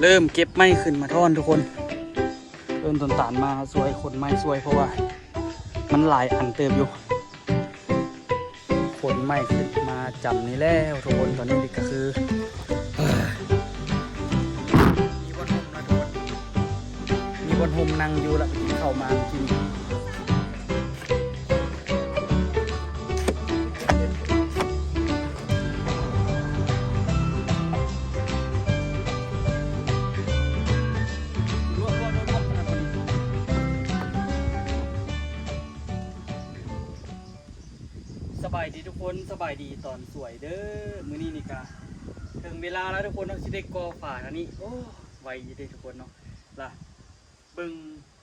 ເລີ່ມເກັບໄມ້ຂຶ້ນມາທ່ອນທຸກຄົນ. ເອີ້ນຕົ້ນຕານມາຊ່ວຍຂົນໄມ້ຊ່ວຍ ເພາະວ່າມັນຫຼາຍອັນເຕີບຢູ່. ຂົນໄມ້ຂຶ້ນມາຈຳນີ້ແລ້ວທຸກຄົນ. ຕອນນີ້ນີ້ກໍຄື ມີບ່ອນຮົ່ມນະທຸກຄົນ ມີບ່ອນຮົ່ມນັ່ງຢູ່ລະ ໄປກິນເຂົ້າມາກິນ. ສະບາຍດີທຸກຄົນ ສະບາຍດີຕອນສວຍເດີ້. ມື້ນີ້ນີ້ກະເຖິງເວລາແລ້ວທຸກຄົນເນາະ ຊິໄດ້ກໍ່ຝາທາງນີ້. ໂອ້ ໄວຢູ່ເດ້ທຸກຄົນເນາະ. ລະເບິ່ງ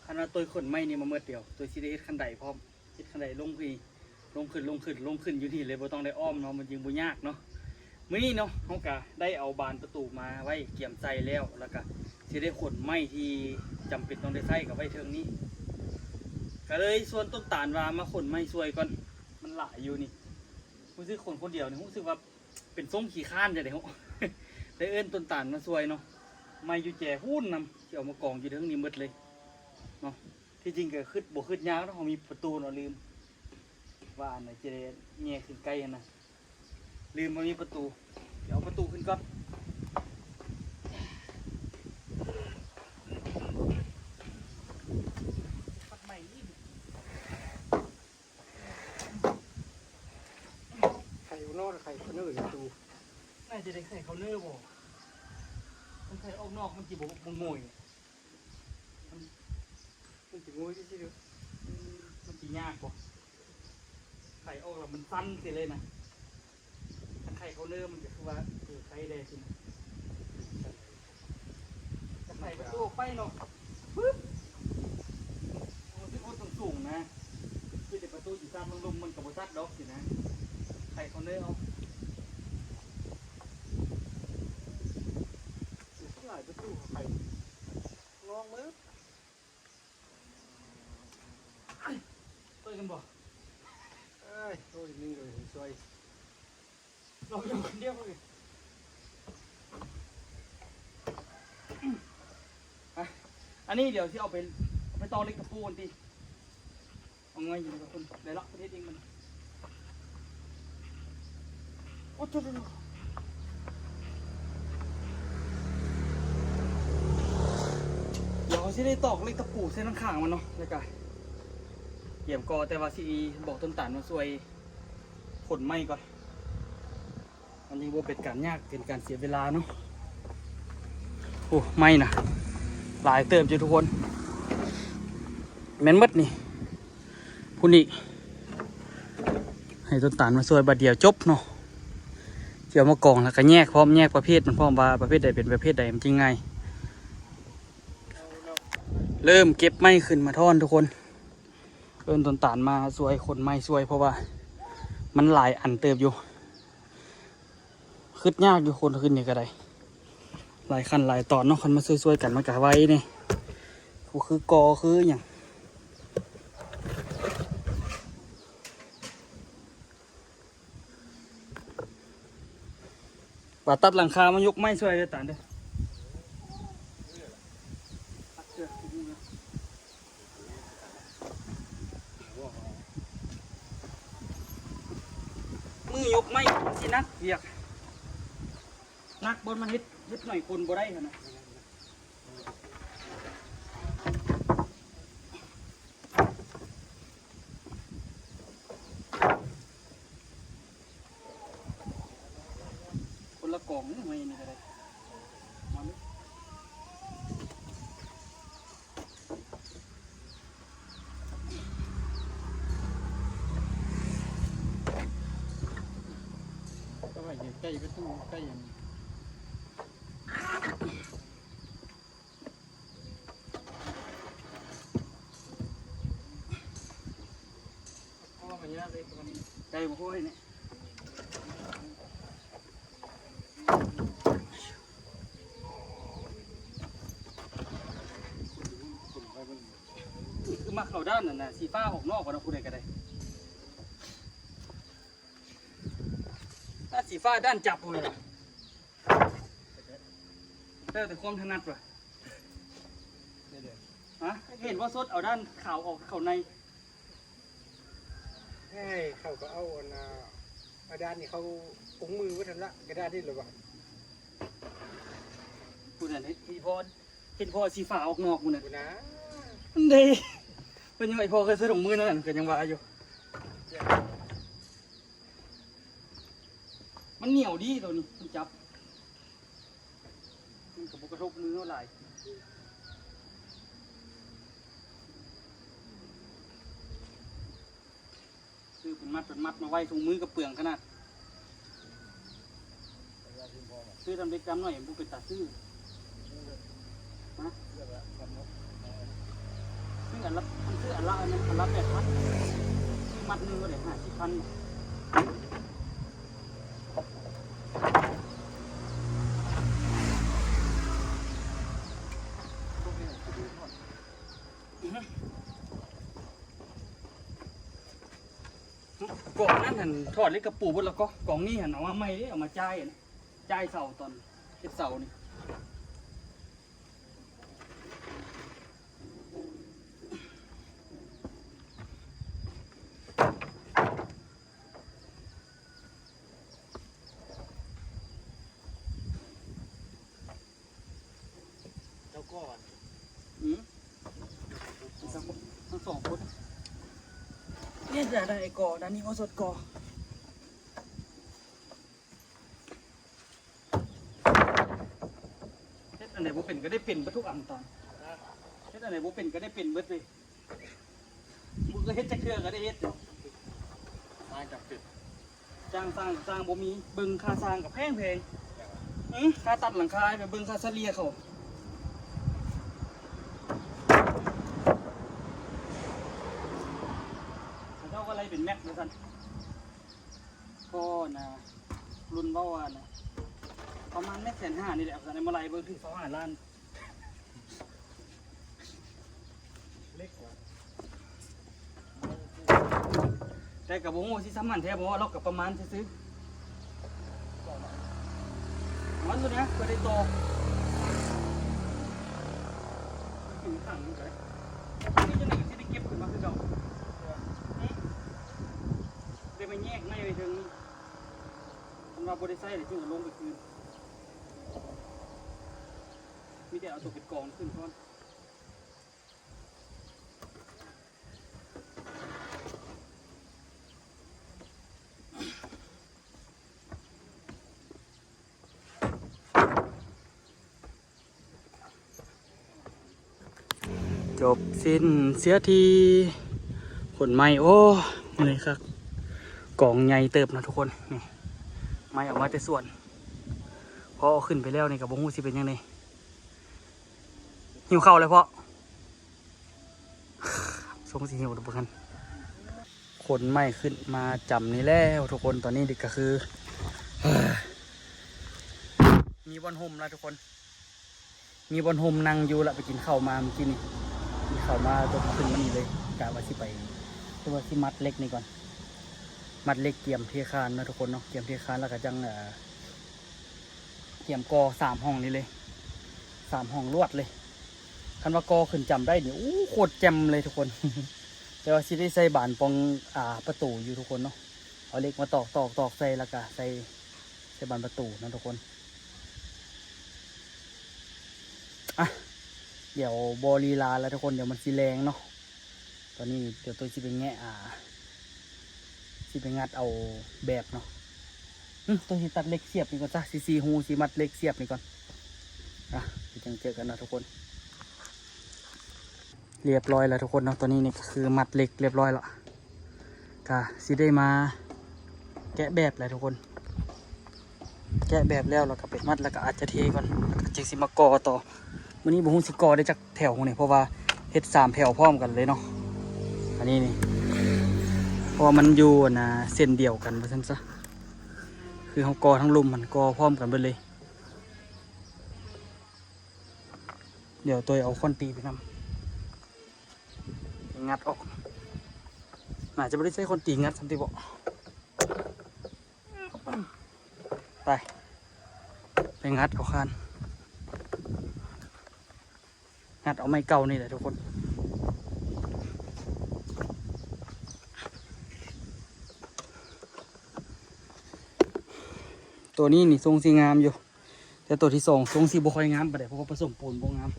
ຄັນວ່າໂຕຍຂົນໄມ້ນີ້ມາໝົດດຽວ ໂຕຍຊິໄດ້ເຮັດຄັນໄດພ້ອມ ເຮັດຄັນໄດລົງພີ້ ລົງຂຶ້ນ ລົງຂຶ້ນ ລົງຂຶ້ນຢູ່ນີ້ເລີຍ ບໍ່ຕ້ອງໄດ້ອ້ອມເນາະ ມັນຈຶ່ງບໍ່ຍາກເນາະ. ມື້ນີ້ເນາະ ເຮົາກະໄດ້ເອົາບານປະຕູມາໄວ້ກຽມໃສ່ແລ້ວ ລະກະຊິໄດ້ຂົນໄມ້ທີ່ຈຳເປັນຕ້ອງໄດ້ໃຊ້ກະໄວ້ເທິງນີ້. ກະເລີຍຊວນຕົ້ນຕານວ່າມາຂົນໄມ້ຊ່ວຍກ່ອນ ມັນຫຼາຍຢູ່ນີ້. ຮູ້ສຶກຂົນຄົນດຽວນີ້ ຮູ້ສຶກວ່າ ເປັນຊົງຂີ້ຄ້ານຈັ່ງໃດເນາະ ໄດ້ເອີ້ນຕົ້ນຕານມາຊ່ວຍເນາະ. ໄມ້ຢູ່ແຈພຸ້ນນຳ ຊິເອົາມາກອງຢູ່ເທິງນີ້ໝົດເລີຍເນາະ. ທີ່ຈິງກໍຄຶດບໍ່ຄຶດຍາກເນາະ ເຮົາມີປະຕູເນາະ. ລືມວ່າອັນໃດຈະໄດ້ແຍ່ຂຶ້ນໃກ້ຫັ້ນນະ ລືມວ່າມີປະຕູ. ດຽວເອົາປະຕູຂຶ້ນກ່ອນ. ໄຂອອກນອກ ໄຂເຂົ້າເນີຢູ່ຕູ້. ໜ້າຈະໄດ້ໄຂເຂົ້າເນີບໍ່? ຄັນໄຂອອກນອກມັນຊິບໍ່ ບໍ່ໂງຍ. ມັນ ມັນຊິໂງຍຊື່ໆ ມັນຊິຍາກບໍ່? ໄຂອອກແລ້ວມັນສັ່ນຊີ້ເລີຍນະ. ຄັນໄຂເຂົ້າເນີມັນກໍຄືວ່າ ເອີ ໄຄແດ່ຊິນະ. ຈະໄຂປະຕູອອກໄປເນາະ ປຶບ ໂອ້ ຄືຄົນສູງໆນະ ຄືແຕ່ປະຕູຊິຊັດລົງລຸ່ມມັນກໍບໍ່ຊັດດອກຊີ້ນະ. ໄຂເຂົ້າເນີເອົາ ຫຼາຍປະຕູເຂົ້າໄປ ງອງເບີດ. ຊ່ວຍກັນບໍ່? ເອີຍ ໂອ້ຍ ໜຶ່ງກໍຊ່ວຍ ລອງຢູ່ຄົນດຽວເລີຍ. ອ່ະ ອັນນີ້ດຽວຊິເອົາໄປ ເອົາໄປຕອກເຫຼັກຕະປູກັນຕິ. ເອົາງ່າຍຢູ່ດອກ ໄດ້ລະ ປະເທດເອງມັນ. ໂອ້ໂຕ ດຽວເຮົາຊິໄດ້ຕອກເຫຼັກຕະປູໃສ່ດ້ານຂ້າງມັນເນາະ ແລ້ວກະກຽມກໍ່ ແຕ່ວ່າຊິບອກຕົ້ນຕານມາຊ່ວຍຂົນໄມ້ກ່ອນ ມັນຍັງບໍ່ເປັນການຍາກ ເປັນການເສຍເວລາເນາະ. ໂອ້ ໄມ້ນະ ຫຼາຍເຕີບຢູ່ທຸກຄົນ ແມ່ນໝົດນີ້. ພຸ້ນອີກ ໃຫ້ຕົ້ນຕານມາຊ່ວຍບາດດຽວຈົບເນາະ. ຊິເອົາມາກອງແລ້ວກະແຍກພ້ອມ ແຍກປະເພດມັນພ້ອມ ວ່າປະເພດໃດເປັນປະເພດໃດ ມັນຈຶ່ງງ່າຍ. ເລີ່ມເກັບໄມ້ຂຶ້ນມາທ່ອນທຸກຄົນ. ເອີ້ນຕົ້ນຕານມາຊ່ວຍຂົນໄມ້ຊ່ວຍ ເພາະວ່າມັນຫຼາຍອັນເຕີບຢູ່. ຄຶດຍາກຢູ່ ຂົນຂຶ້ນນີ້ກໍໄດ້ ຫຼາຍຂັ້ນຫຼາຍຕອນເນາະ. ຄັນມາຊ່ວຍໆກັນມັນກໍໄວນີ້ ບໍ່ຄືກໍ່ຄືຫຍັງ. ວ່າຕັດຫຼັງຄາມາຍົກໄມ້ຊ່ວຍເດີຕານເດີ. ມືຍົກໄມ້ມັນຊິໜັກວຽກ ໜັກບ່ອນມັນເຮັດ ເຮັດໜ້ອຍຄົນບໍ່ໄດ້ຫັ້ນນະ. ຄົນລະກອງນີ້ ໄມ້ນີ້ກໍໄດ້ ມາເລີຍ. ເອົາໄວ້ໃກ້ປະຕູ ໃກ້ອັນ ໄດ້ບໍ່? ໂອ້ຍ ນີ້ ຄືມັກເຂົ້າດ້ານນັ້ນນະ ສີຟ້າອອກນອກວ່ານະ ຜູ້ໃດກໍໄດ້. ຖ້າສີຟ້າດ້ານຈັບພຸ້ນລະ. ແລ້ວແຕ່ຄວາມຖະໜັດວ່າ ຮະ ເຫັນບໍ່ສົດ ເອົາດ້ານຂາວອອກເຂົ້າໃນ. ເອີຍ ເຂົາກໍເອົາອັນນ່າ ກະດານນີ້ເຂົາປຸງມືເບິດຫັ້ນລະ ກະດານນີ້ລະວ່າ ພຸ້ນນະ ເຫັນພໍ່ ເຫັນພໍ່ສີຟ້າອອກນອກພຸ້ນນະ ພຸ້ນນະ ເດ້ ເພິ່ນຍັງວ່າ ອີ່ພໍ່ເຄີຍໃສ່ຖົງມືນັ້ນ ກໍຍັງວ່າຢູ່ ມັນໜຽວດີໂຕນີ້ ມັນຈັບ ມັນກໍບໍ່ກະທົບມືເຮົາຫຼາຍ. ຊື້ເປັນມັດເປັນມັດມາໄວ້ ຖົງມືກໍເປືອງຂະໜາດ. ຊື້ທຳເລັກທຳນ້ອຍບໍ່ເປັນຕາຊື້ ຮະ ຊື້ອັນລະ ມັນຊື້ອັນລະ ອັນນັ້ນ ອັນລະແປດພັນ ຊື້ມັດໜຶ່ງກໍໄດ້ຫ້າສິບພັນ. ກອງນັ້ນຫັ້ນ ຖອດເຫຼັກກະປູເບິດແລ້ວກໍ ກອງນີ້ຫັ້ນເອົາມາໃໝ່ເດ້ ເອົາມາຈ່າຍ ຈ່າຍເສົາ ຕອນເຮັດເສົານີ້. ເຈົ້າກໍ ອືມ ທັງສອງຄົນ ທັງສອງຄົນ ເຮັດອັນໃດກໍ ດ້ານນີ້ບໍ່ສົດກໍ ເຮັດອັນໃດບໍ່ເປັນກໍໄດ້ເປັນເບິດທຸກອັນຕອນ ເຮັດອັນໃດບໍ່ເປັນກໍໄດ້ເປັນເບິດເລີຍ. ບໍ່ເຄີຍເຮັດຈັກເທື່ອກໍໄດ້ເຮັດ ຊ່າງຈຳເປັນ ຈ້າງຊ່າງ ຊ່າງບໍ່ມີ ເບິ່ງຄ່າຊ່າງກໍແພງໆ ອື ຄ່າຕັດຫຼັງຄາ ໄປເບິ່ງຄ່າສະເລ່ຍເຂົາ ເຂົາເຈົ້າວ່າໄລ່ເປັນແມັດວ່າຊັ້ນ ພໍນະ ລຸນເວົ້າວ່ານະ ປະມານແມັດແສນຫ້ານີ້ແຫຼະ ວ່າຊັ້ນ ມາໄລ່ເບິ່ງຖືກຊາວຫ້າລ້ານ. ແຕ່ກໍບໍ່ຮູ້ຊິຊ່ຳນັ້ນແທ້ບໍ່ ເຮົາກໍປະມານຊື່ໆ ມັນຢູ່ນະ ກໍໄດ້ຕໍ່ ເປັນຂັງຢູ່ໄດ໋ ແຕ່ຕອນນີ້ຈັ່ງໃດກໍຊິໄດ້ເກັບຂຶ້ນມາຄືເກົ່າ ໄດ້ມາແຍກໄມ້ໄວ້ເທິງນີ້ ຄັນວ່າບໍ່ໄດ້ໃຊ້ແລ້ວຈຶ່ງເອົາລົງໄປຄືນ ມີແຕ່ເອົາຕົວເປັນກອງຂຶ້ນກ່ອນ. ຈົບສິ້ນເສຍທີ ຂົນໄມ້ ໂອ້ ເມື່ອຍຄັກ ກອງໃຫຍ່ເຕີບເນາະທຸກຄົນ ນີ້ ໄມ້ເອົາມາແຕ່ສວນ ພໍເອົາຂຶ້ນໄປແລ້ວນີ້ກໍບໍ່ຮູ້ຊິເປັນຫຍັງແດ່. ຫິວເຂົ້າແລ້ວເພາະ ຊົງຊິຫິວດອກບໍ່ຄັນ ຂົນໄມ້ຂຶ້ນມາຈຳນີ້ແລ້ວທຸກຄົນ ຕອນນີ້ກໍຄື ມີບ່ອນຮົ່ມແລ້ວທຸກຄົນ ມີບ່ອນຮົ່ມນັ່ງຢູ່ລະ ໄປກິນເຂົ້າມາມື້ກີ້ນີ້ ກິນເຂົ້າມາຕົກຂຶ້ນມານີ້ເລີຍ ກະວ່າຊິໄປ ຄືວ່າຊິມັດເຫຼັກນີ້ກ່ອນ ມັດເຫຼັກກຽມເທຄານເນາະທຸກຄົນເນາະ ກຽມເທຄານແລ້ວກະຈັ່ງ ເອີ ກຽມກໍ່ສາມຫ້ອງນີ້ເລີຍ ສາມຫ້ອງລວດເລີຍ ຄັນວ່າກໍ່ຂຶ້ນຈຳໄດ້ນີ້ ໂອ້ ໂຄດແຈ່ມເລີຍທຸກຄົນ ແຕ່ວ່າຊິໄດ້ໃສ່ບານປ່ອງ ອ່າ ປະຕູຢູ່ທຸກຄົນເນາະ ເອົາເຫຼັກມາຕອກ ຕອກ ຕອກໃສ່ ແລ້ວກະໃສ່ ໃສ່ບານປະຕູເນາະທຸກຄົນ ອ່ະ ດຽວບໍ່ລີລາແລ້ວທຸກຄົນ ດຽວມັນຊິແລງເນາະ. ຕອນນີ້ດຽວໂຕຊິໄປແງະ ອ່າ ຊິໄປງັດເອົາແບບເນາະ ຫຶ ໂຕຊິຕັດເຫຼັກສຽບນີ້ກ່ອນຊະ ຊິ ສີ່ຮູ ຊິມັດເຫຼັກສຽບນີ້ກ່ອນ ອ່ະ ດຽວຈັ່ງເຈີກັນເນາະທຸກຄົນ. ລຽບຮ້ອຍແລ້ວທຸກຄົນເນາະ ຕອນນີ້ນີ້ກໍຄືມັດເຫຼັກລຽບຮ້ອຍລະ ກະຊິໄດ້ມາແກະແບບແຫຼະທຸກຄົນ. ແກະແບບແລ້ວ ແລ້ວກໍໄປມັດ ແລ້ວກໍອາດຈະເທກ່ອນ ແລ້ວກໍຈຶ່ງຊິມາກໍ່ຕໍ່. ມື້ນີ້ບໍ່ຮູ້ຊິກໍ່ໄດ້ຈັກແຖວນີ້ ເພາະວ່າເຮັດສາມແຖວພ້ອມກັນເລີຍເນາະ ອັນນີ້ນີ້ ເພາະວ່າມັນຢູ່ ອັນນ່າ ເສັ້ນດຽວກັນວ່າຊັ້ນຊະ ຄືເຮົາກໍ່ທັງລຸ່ມຫັ້ນ ກໍ່ພ້ອມກັນເບິດເລີຍ. ດຽວໂຕຍເອົາຄ້ອນຕີໄປນຳ ໄປງັດອອກ ໜ້າຈະບໍ່ໄດ້ໃຊ້ຄ້ອນຕີງັດຊ້ຳຕິເບາະ. ໄປ ໄປງັດເອົາຄານ งัดเอาไม้เก่านี่แหละทุกคน ตัวนี้นี่ทรงสิงามอยู่ แต่ตัวที่สองทรงสิบ่ค่อยงามปานใด เพราะว่าผสมปูนบ่งาม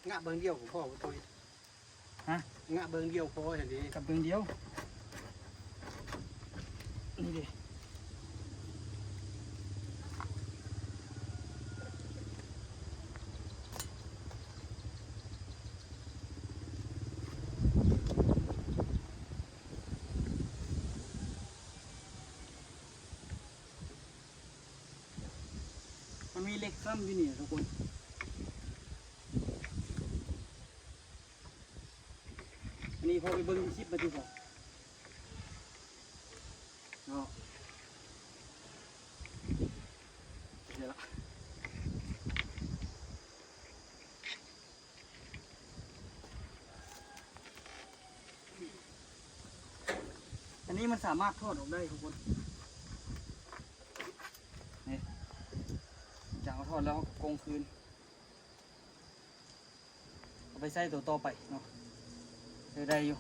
งะเบิ่งเดียวก็พอบ่ตุ้ย ฮะ งะเบิ่งเดียวพอหั่นเด้ กับเบิ่งเดียว นี่เด้ มันมีเหล็กซ้ำอยู่นี่ทุกคน อันนี้พอไปเบิ่งคลิปมาติซะเนาะ เดี๋ยวละ อันนี้มันสามารถถอดออกได้ทุกคน นี่ จะเอาถอดแล้วก็กงคืน เอาไปใส่ตัวต่อไปเนาะ ใช้ได้อยู่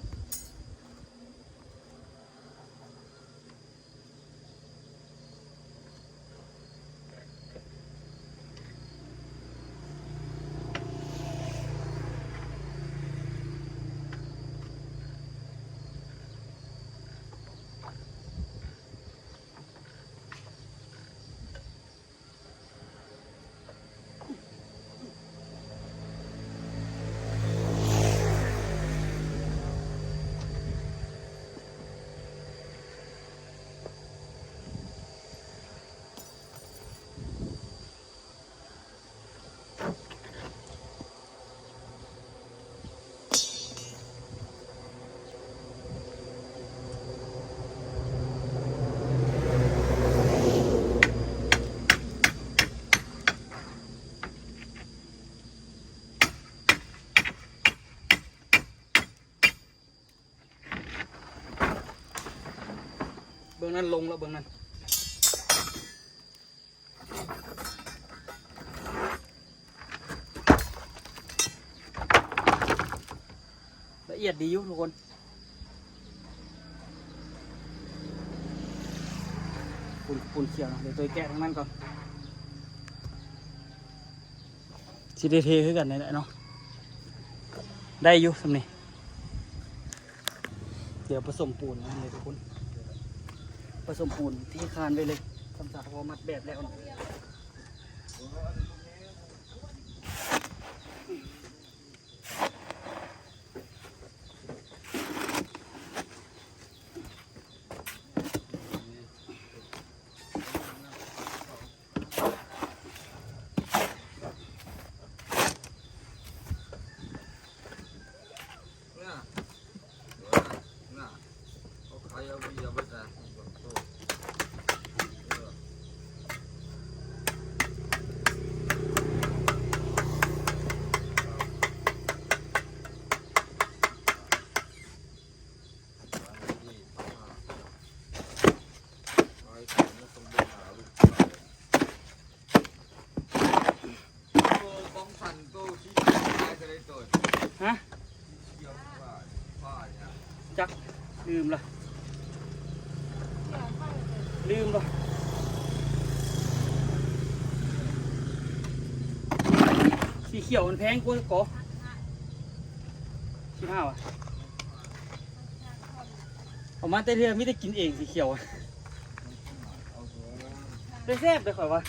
เบิ่งนั้นลงแล้ว เบิ่งนั้น ละเอียดดีอยู่ทุกคน ปูน ปูนเขียวนะ เดี๋ยวตัวแกะทั้งนั้นก่อน สิได้เทคือกันนี่แหละเนาะ ได้อยู่ส่ำนี้ เดี๋ยวผสมปูนนะนี่ทุกคน ผสมปูนที่คานไว้เลย ทำสาพอมัดแบบแล้วเนาะ ฮะ จัก ลืมละ ลืมละ สีเขียวมันแพงกว่าเกาะ สิบห้าว่ะ เอามาแต่เทื่อมีแต่กินเองสีเขียวอะ แต่แซ่บเลยข้อยว่า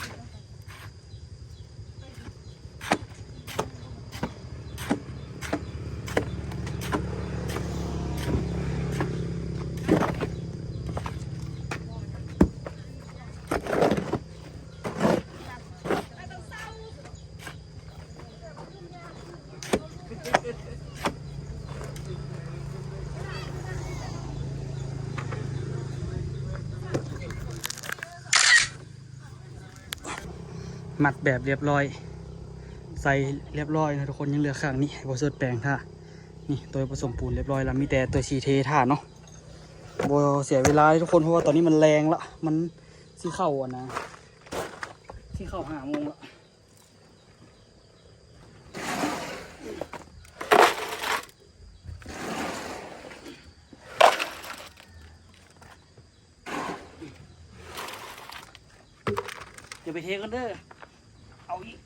มัดแบบเรียบร้อย ใส่เรียบร้อยนะทุกคน ยังเหลือข้างนี้ให้บ่าวสดแปลงท่า ນີ້ໂຕປະສົມປູນຮຽບຮ້ອຍແລ້ວ ມີແຕ່ໂຕຊິເທຖ້າເນາະ. ບໍ່ເສຍເວລາເດ້ທຸກຄົນ ເພາະວ່າຕອນນີ້ມັນແລງລະ ມັນຊິເຂົ້າອັນນະ ຊິເຂົ້າຫ້າໂມງລະ. ຢ່າໄປເທກັນເດີ ເອົາອີກ.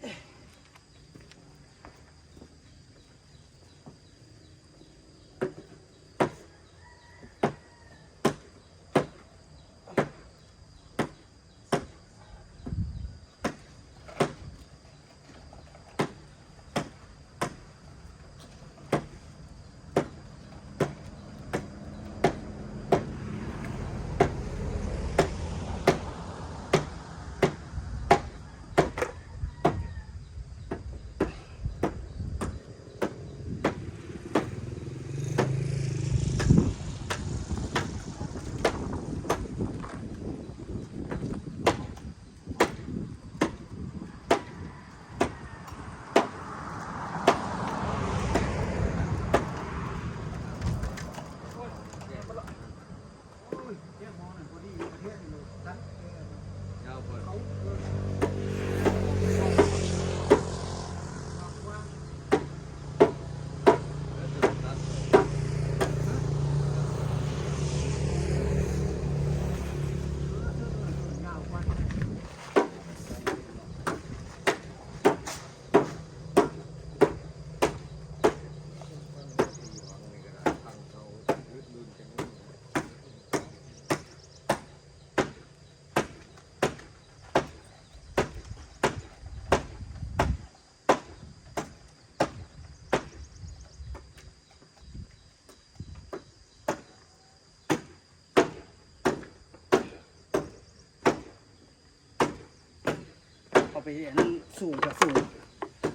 ເອົາໄປອັນນັ້ນສູງກະສູງ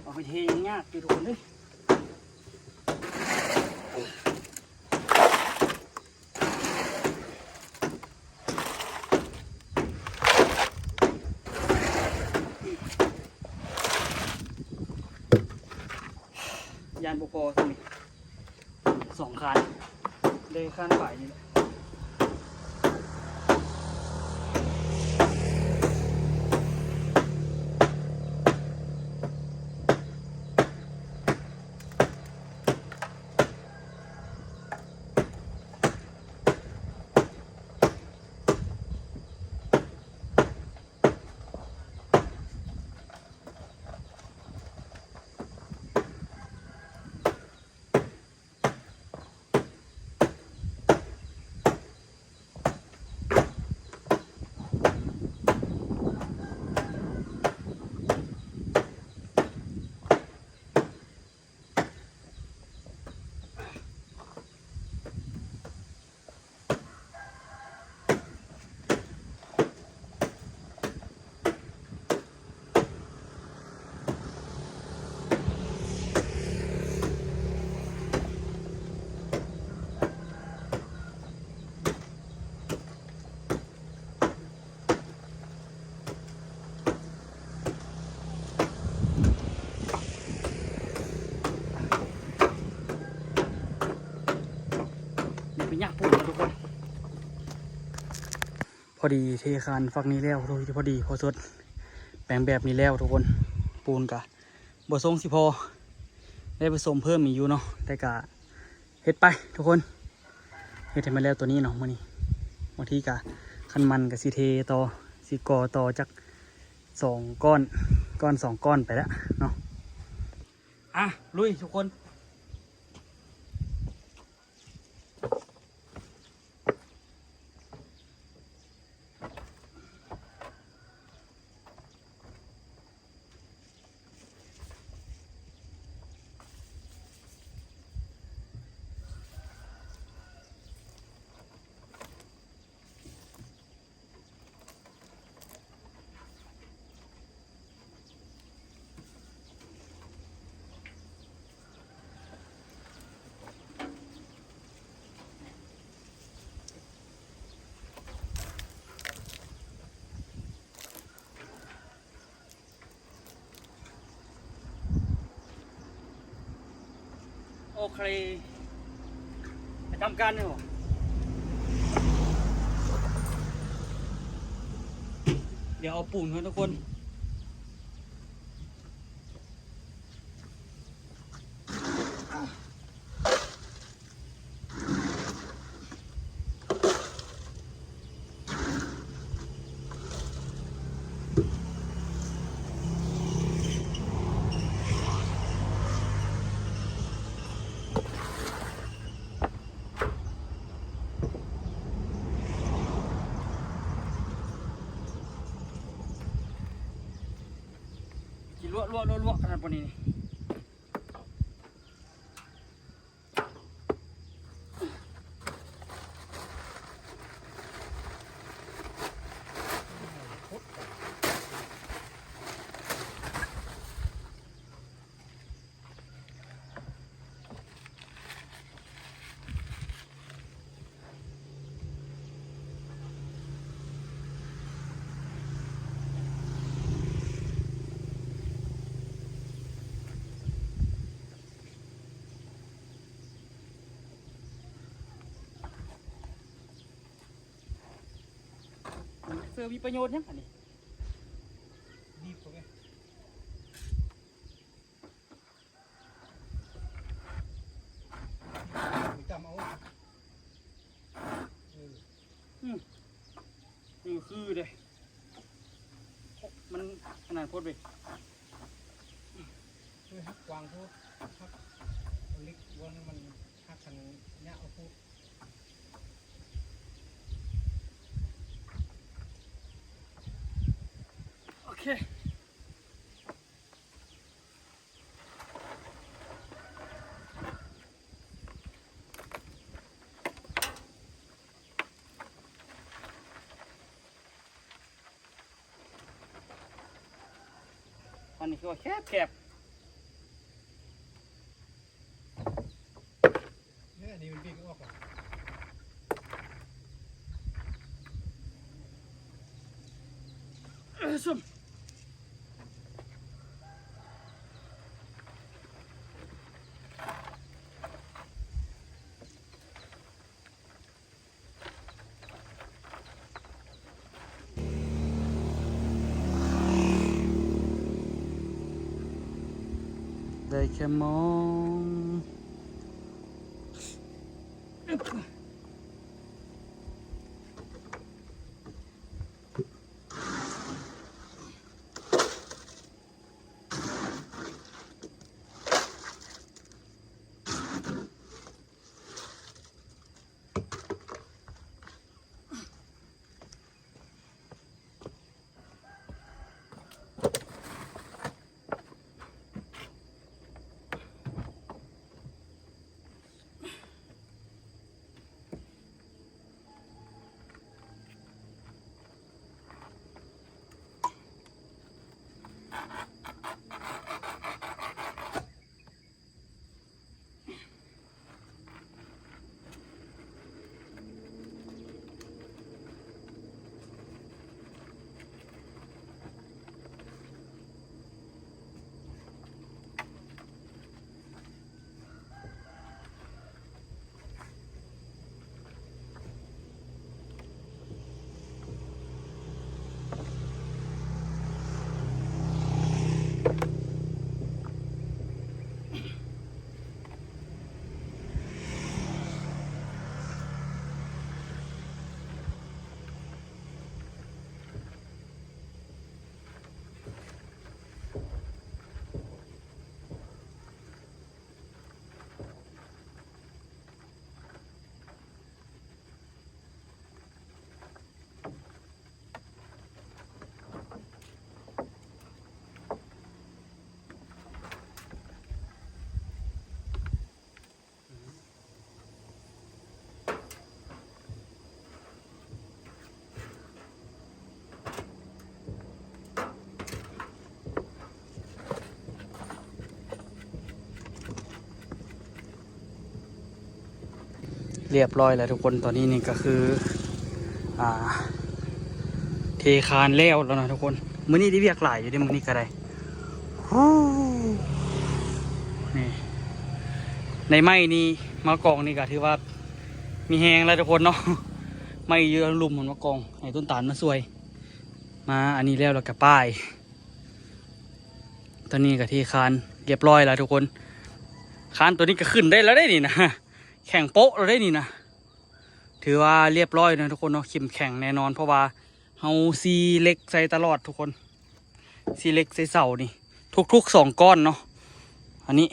ເອົາໄປເທຍັງຍາກຢູ່ທຸກຄົນເອີຍ. ຢ້ານບໍ່ພໍຊ່ຳນີ້ ສອງຄານ ໄດ້ຄານປາຍນີ້ແຫຼະ. ຢ່າໄປຍາກປູນນະທຸກຄົນ. ພໍດີເທຄານຝັ່ງນີ້ແລ້ວ ໂດຍທີ່ພໍດີພໍສົດ ແປງແບບນີ້ແລ້ວທຸກຄົນ. ປູນກະບໍ່ຊົງຊິພໍ ໄດ້ປະສົມເພີ່ມອີກຢູ່ເນາະ ແຕ່ກະ ເຮັດໄປທຸກຄົນ ເຮັດໃຫ້ມັນແລ້ວໂຕນີ້ເນາະມື້ນີ້. ບາງທີກະຄັນມັນກະຊິເທຕໍ່ ຊິກໍ່ຕໍ່ຈັກສອງກ້ອນ ກ້ອນສອງກ້ອນໄປແລ້ວເນາະ. ອ່ະ ລຸຍທຸກຄົນ. ໂອເຄ ຈຳກັນຢູ່ ດຽວເອົາປູນກ່ອນທຸກຄົນ. ຊິລວກໆໆໆຂະໜາດປານນີ້ນີ້. ເສື້ອມີປະໂຫຍດຫຍັງອັນນີ້? ດີບເຂົ້າໄປ. ໄປຕຳເອົາ ເອີ ອືມ ເອີ ຄືເດ້ ມັນຂະໜາດໂພດເວີຍ ເອີ ຫັກກວ້າງໂພດ ຫັກເຫຼັກບ່ອນມັນຫັກ ຄັນຍາວໂພດ ໂອເຄ. ອັນນີ້ຄືວ່າແຄບໆ ເອີ ອັນນີ້ມັນບິດອອກ ເອີ ຊຸມ ໄດ້ແຄ່ມອງ. ຮຽບຮ້ອຍແລ້ວທຸກຄົນ. ຕອນນີ້ນີ້ກໍຄື ອ່າ ເທຄານແລ້ວແລ້ວນະທຸກຄົນ. ມື້ນີ້ໄດ້ວຽກຫຼາຍຢູ່ເດ້ ມື້ນີ້ກໍໄດ້. ຮູ້ ນີ້ ໄດ້ໄມ້ນີ້ມາກອງນີ້ກໍຖືວ່າ ມີແຮງແລ້ວທຸກຄົນເນາະ ໄມ້ຢູ່ລຸ່ມຫັ້ນມາກອງ ໃຫ້ຕົ້ນຕານມາຊ່ວຍ ມາອັນນີ້ແລ້ວ ແລ້ວກໍປ້າຍ ຕອນນີ້ກໍເທຄານຮຽບຮ້ອຍແລ້ວທຸກຄົນ ຄານຕົວນີ້ກໍຂຶ້ນໄດ້ແລ້ວເດ້ນີ້ນະ ແຂງໂປະແລ້ວເດ້ນີ້ນະ ຖືວ່າຮຽບຮ້ອຍນະທຸກຄົນເນາະ ເຂັ້ມແຂງແນ່ນອນ ເພາະວ່າເຮົາຊີ້ເຫຼັກໃສ່ຕະຫຼອດທຸກຄົນ. ຊີ້ເຫຼັກໃສ່ເສົານີ້ ທຸກໆສອງກ້ອນເນາະ ອັນນີ້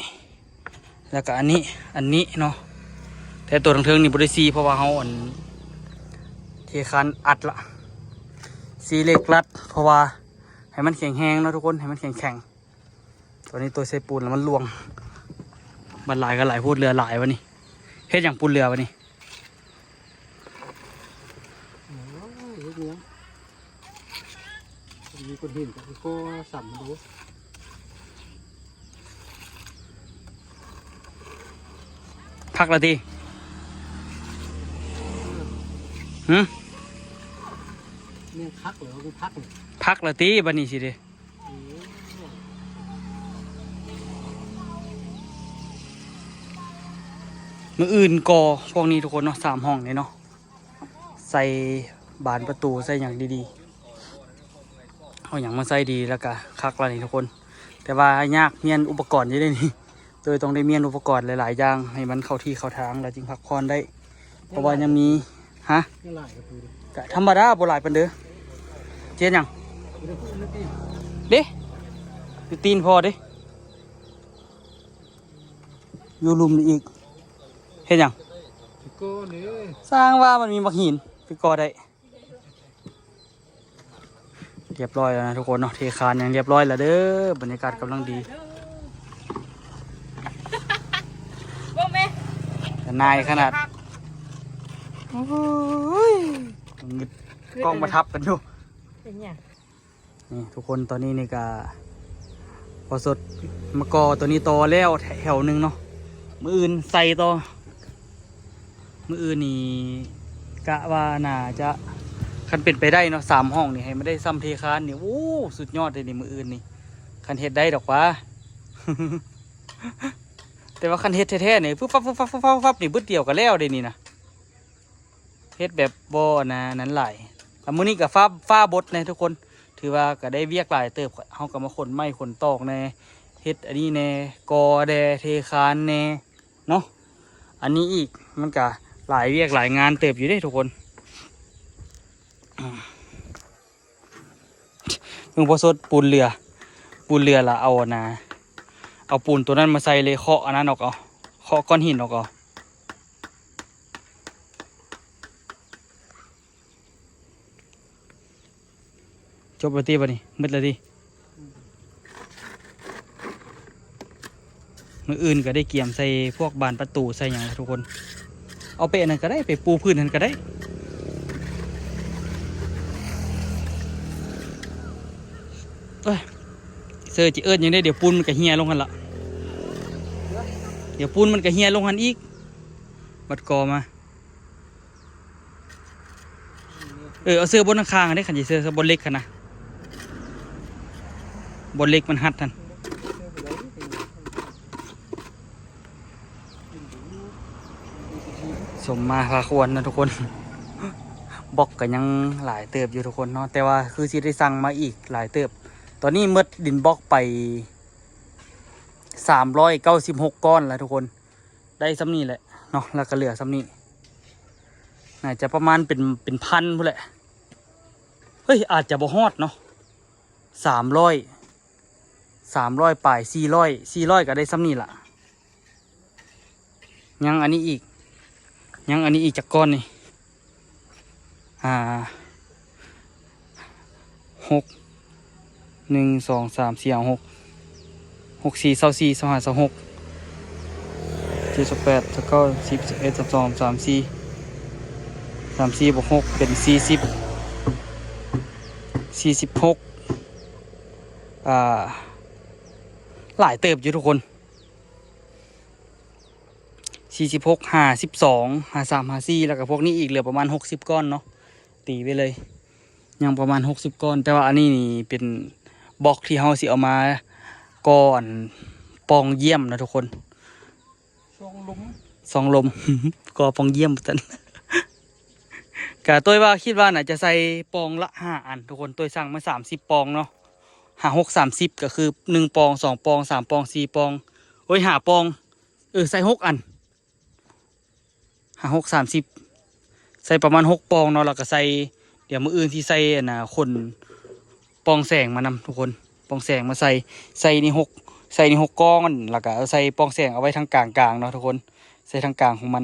ແລ້ວກໍອັນນີ້ ອັນນີ້ເນາະ ແຕ່ຕົວເທິງໆນີ້ບໍ່ໄດ້ຊີ້ ເພາະວ່າເຮົາອັນ ເທຄານອັດລະ ຊີ້ເຫຼັກລັດ ເພາະວ່າໃຫ້ມັນແຂງແຮງເນາະທຸກຄົນ ໃຫ້ມັນແຂງໆ ຕອນນີ້ຕົວໃສ່ປູນແລ້ວມັນລ່ວງ ບັດຫຼາຍກໍຫຼາຍໂພດ ເຫຼືອຫຼາຍບັດນີ້ ເຮັດຫຍັງປູນເຫຼືອບັດນີ້? ໂອ້ຍ ເຮັດຫຍັງ? ມີຄົນເຫັນກໍຄືກໍຊ້ຳໂດ. ຄັກລະຕິ? ຫຶ? ແມ່ນຄັກເຫຼືອບໍ່ຄັກນີ້? ຄັກລະຕິ ບັດນີ້ຊິເດ້. ມື້ອື່ນກໍພວກນີ້ທຸກຄົນເນາະ ສາມຫ້ອງນີ້ເນາະ ໃສ່ບານປະຕູ ໃສ່ຫຍັງດີໆ ເອົາຫຍັງມາໃສ່ດີ ແລ້ວກະຄັກລະນີ້ທຸກຄົນ ແຕ່ວ່າຍາກ ມ້ຽນອຸປະກອນຢູ່ເດ້ນີ້ ໂດຍຕ້ອງໄດ້ມ້ຽນອຸປະກອນຫຼາຍໆຢ່າງ ໃຫ້ມັນເຂົ້າທີ່ເຂົ້າທາງ ແລ້ວຈຶ່ງພັກຜ່ອນໄດ້ ເພາະວ່າຍັງມີ ຮະ? ຍັງຫຼາຍກວ່າປູເດ້ ກະທຳມະດາ ບໍ່ຫຼາຍປານໃດ. ເຮັດຫຍັງ? ເດ້ ຢູ່ຕີນພໍ່ເດ້ ຢູ່ລຸ່ມນີ້ອີກ. ເຮັດຫຍັງ? ໄປກໍ່ນີ້ ສ້າງວ່າ ມັນມີໝາກຫີນ ໄປກໍ່ໄດ້. ຮຽບຮ້ອຍແລ້ວນະທຸກຄົນເນາະ ເທຄານຫຍັງຮຽບຮ້ອຍແລ້ວເດີ ບັນຍາກາດກຳລັງດີ ເບິ່ງແມ່ ນາຍຂະໜາດ ໂອ້ຍ ງຶດ ກ້ອງມາທັບກັນຢູ່ ເປັນຫຍັງ? ນີ້ທຸກຄົນ ຕອນນີ້ນີ້ກະພໍສົດມາກໍ່ຕົວນີ້ຕໍ່ແລ້ວແຖວໜຶ່ງເນາະ ມື້ອື່ນໃສ່ຕໍ່. ມື້ອື່ນນີ້ກະວ່າໜ້າຈະ ຄັນເປັນໄປໄດ້ເນາະ ສາມຫ້ອງນີ້ໃຫ້ມັນໄດ້ຊ່ຳເທຄານນີ້ ໂອ້ ສຸດຍອດເດ້ນີ້ ມື້ອື່ນນີ້ ຄັນເຮັດໄດ້ດອກຫວາ ແຕ່ວ່າຄັນເຮັດແທ້ໆນີ້ ຟຶບຟັບ ຟຶບຟັບ ຟຶບຟັບ ຟຶບຟັບນີ້ ບຶດດຽວກໍແລ້ວເດ້ນີ້ນະ ເຮັດແບບບໍ່ອັນນັ້ນຫຼາຍ. ແລ້ວມື້ນີ້ກໍຟ້າ ຟ້າບົດແດ່ທຸກຄົນ ຖືວ່າກໍໄດ້ວຽກຫຼາຍເຕີບ ເຮົາກໍມາຂົນໄມ້ຂົນຕອກແດ່ ເຮັດອັນນີ້ແດ່ ກໍ່ແດ່ ເທຄານແດ່ ເນາະ ອັນນີ້ອີກ ມັນກະຫຼາຍວຽກຫຼາຍງານເຕີບຢູ່ເດ້ທຸກຄົນ. ເບິ່ງພໍສົດ ປູນເຫຼືອ ປູນເຫຼືອລະເອົາອັນນາ ເອົາປູນຕົວນັ້ນມາໃສ່ເລີຍ ເຄາະອັນນັ້ນອອກເອົາ ເຄາະກ້ອນຫີນອອກເອົາ. ຈົບແລ້ວຕິບັດນີ້ ໝົດແລ້ວຕິ? ມື້ອື່ນກໍໄດ້ກຽມໃສ່ພວກບານປະຕູໃສ່ຫຍັງແລ້ວທຸກຄົນ ເອົາໄປອັນນັ້ນກໍໄດ້ ໄປປູພື້ນຫັ້ນກໍໄດ້. ເອີຍ ເຊີ ຈະເອີ້ນຫຍັງເດ້ ດຽວປູນມັນກໍເຫ່ຍລົງຫັ້ນລະ ດຽວປູນມັນກໍເຫ່ຍລົງຫັ້ນອີກ ບັດກໍ່ມາ. ເອີ ເອົາເສື້ອບ່ອນຂ້າງໆເດ້ ຄັນຊິເສື້ອບ່ອນເຫຼັກຫັ້ນນະ ບ່ອນເຫຼັກມັນຮັດຫັ້ນ. ສົມມາພາຄວນເນາະທຸກຄົນ ບລັອກກໍຍັງຫຼາຍເຕີບຢູ່ທຸກຄົນເນາະ ແຕ່ວ່າຄືຊິໄດ້ສັ່ງມາອີກຫຼາຍເຕີບ. ຕອນນີ້ໝົດດິນບລັອກໄປສາມຮ້ອຍເກົ້າສິບຫົກກ້ອນແລ້ວທຸກຄົນ. ໄດ້ສ່ຳນີ້ແຫຼະເນາະ ແລ້ວກໍເຫຼືອສ່ຳນີ້ ໜ້າຈະປະມານເປັນ ເປັນພັນພຸ້ນແຫຼະ ເຮີ້ຍ ອາດຈະບໍ່ຮອດເນາະ ສາມຮ້ອຍ ສາມຮ້ອຍປາຍ ສີ່ຮ້ອຍ ສີ່ຮ້ອຍກໍໄດ້ສ່ຳນີ້ລະ. ຍັງອັນນີ້ອີກ ຍັງອັນນີ້ອີກຈັກກ້ອນນີ້ ອ່າ ຫົກ ໜຶ່ງ ສອງ ສາມ ສີ່ ຫ້າ ຫົກ ຫົກ ສີ່ ຊາວສີ່ ຊາວຫ້າ ຊາວຫົກ ເຈັດ ຊາວແປດ ຊາວເກົ້າ ສິບ ສິບເອັດ ສິບສອງ ສິບສາມ ສິບສີ່ ສາມສີ່ບວກຫົກເປັນສີ່ສິບ ສີ່ສິບຫົກ ອ່າ ຫຼາຍເຕີບຢູ່ທຸກຄົນ. ສີ່ສິບຫົກ ຫ້າສິບສອງ ຫ້າສິບສາມ ຫ້າສິບສີ່ ແລ້ວກໍພວກນີ້ອີກ ເຫຼືອປະມານຫົກສິບກ້ອນເນາະ ຕີໄວ້ເລີຍ ຍັງປະມານຫົກສິບກ້ອນ. ແຕ່ວ່າອັນນີ້ນີ້ເປັນບລັອກທີ່ເຮົາຊິເອົາມາກໍ່ອັນປ່ອງຢ້ຽມນະທຸກຄົນ ສອງລົມ ສອງລົມ ກໍປ່ອງຢ້ຽມຊັ້ນ ກະໂຕ້ຍວ່າ ຄິດວ່າໜ້າຈະໃສ່ປ່ອງລະຫ້າອັນທຸກຄົນ. ໂຕ້ຍສັ່ງມາສາມສິບປ່ອງເນາະ ຫ້າ ຫົກ ສາມສິບ ກໍຄືໜຶ່ງປ່ອງ ສອງປ່ອງ ສາມປ່ອງ ສີ່ປ່ອງ ໂອ້ຍ ຫ້າປ່ອງ ເອີ ໃສ່ຫົກອັນ ຫ້າ ຫົກ ສາມສິບ ໃສ່ປະມານຫົກປ່ອງເນາະ ແລ້ວກໍໃສ່ ດຽວມື້ອື່ນຊິໃສ່ອັນນ່າ ຂົນປ່ອງແສງມານຳທຸກຄົນ ປ່ອງແສງມາໃສ່ ໃສ່ນີ້ຫົກ ໃສ່ນີ້ຫົກກ້ອງ ແລ້ວກໍເອົາໃສ່ປ່ອງແສງເອົາໄວ້ທາງກາງກາງເນາະທຸກຄົນ ໃສ່ທາງກາງຂອງມັນ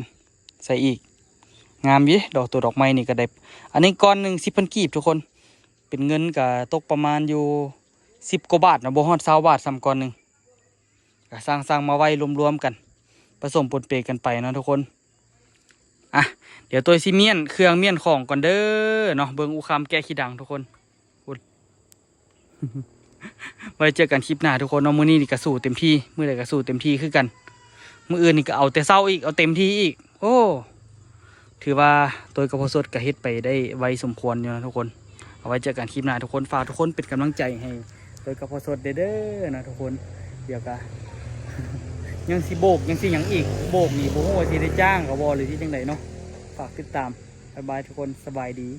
ໃສ່ອີກ ງາມຢູ່ເດ ດອກ ໂຕດອກໄມ້ນີ້ກໍໄດ້ ອັນນີ້ກ້ອນໜຶ່ງສິບພັນກີບທຸກຄົນ ເປັນເງິນກໍຕົກປະມານຢູ່ສິບກວ່າບາດເນາະ ບໍ່ຮອດຊາວບາດຊ້ຳ ກ້ອນໜຶ່ງ ກໍສັ່ງ ສັ່ງມາໄວ້ລວມໆກັນ ປະສົມປົນເປກັນໄປເນາະທຸກຄົນ. ອ່ະ ດຽວໂຕ້ຍຊິມ້ຽນເຄື່ອງມ້ຽນຂອງກ່ອນເດີເນາະ ເບິ່ງອູຄຳແກະຂີ້ດັງທຸກຄົນ ໄວ້ເຈີກັນຄລິບໜ້າທຸກຄົນເນາະ. ມື້ນີ້ນີ້ກະສູ້ເຕັມທີ່ ມື້ໃດກະສູ້ເຕັມທີ່ຄືກັນ ມື້ອື່ນນີ້ກະເອົາແຕ່ເຊົ້າອີກ ເອົາເຕັມທີ່ອີກ. ໂອ້ ຖືວ່າໂຕ້ຍກັບພໍ່ສົດກະເຮັດໄປໄດ້ໄວສົມຄວນຢູ່ນະທຸກຄົນ. ເອົາໄວ້ເຈີກັນຄລິບໜ້າທຸກຄົນ ຝາກທຸກຄົນເປັນກຳລັງໃຈໃຫ້ໂຕ້ຍກັບພໍ່ສົດເດີເນາະທຸກຄົນ. ດຽວກະ ຍັງຊິໂບກ ຍັງຊິຫຍັງອີກ ໂບກນີ້ບໍ່ຮູ້ວ່າຊິໄດ້ຈ້າງເຂົາບໍ່ ຫຼືຊິຈັ່ງໃດເນາະ. ຝາກຕິດຕາມ ບາຍບາຍທຸກຄົນ ສະບາຍດີ.